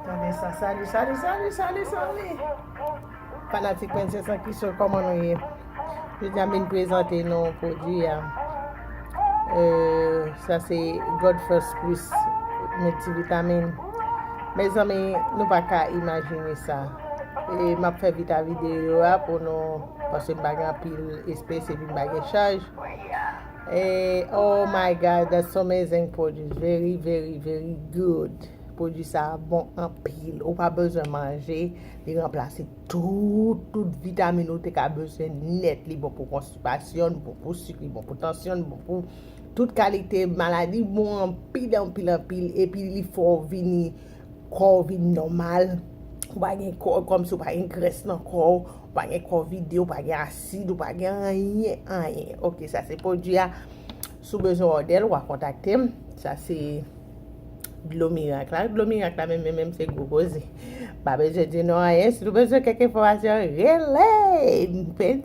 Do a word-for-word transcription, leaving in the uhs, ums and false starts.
Gade sa, salut, salut, salut, salut, salut. Fanatik Princess an ki sou, kòman nou ye? Jodi a m vin prezante nou pwodui a. Euh, sa se God First Plus multivitamin. Mezanmi, nou pa ka imajine sa. E m ap fè vit a videyo a pou nou, paske m pa gen anpil espes epi m pa gen chaj. E, oh my God, that's so amazing produce. Very, very, very good. Pwodui sa a bon anpil. Ou pa bezwen manje. Li ranplase tout, tout vitamin ou te ka bezwen nèt. Li bon pou konstipasyon, li bon pou sik, li bon pou tansyon, li bon pou tout kalite maladi. Bon anpil, anpil, anpil. Epi li fè w vini, kò w vin nòmal. Ou pa gen kò, kòmsi ou pa gen grès nan kò w. Ou pa gen kò vide, ou pa gen asid, ou pa gen anyen, anyen. Ok, sa se pwodui a. Si w bezwen òdè l, w a kontakte m. Sa se dlo mirak la. Dlo mirak la menm, menm, menm se gwo koze. Pa bezwen di nou anyen. Si nou bezwen kèk enfòmasyon, rele m.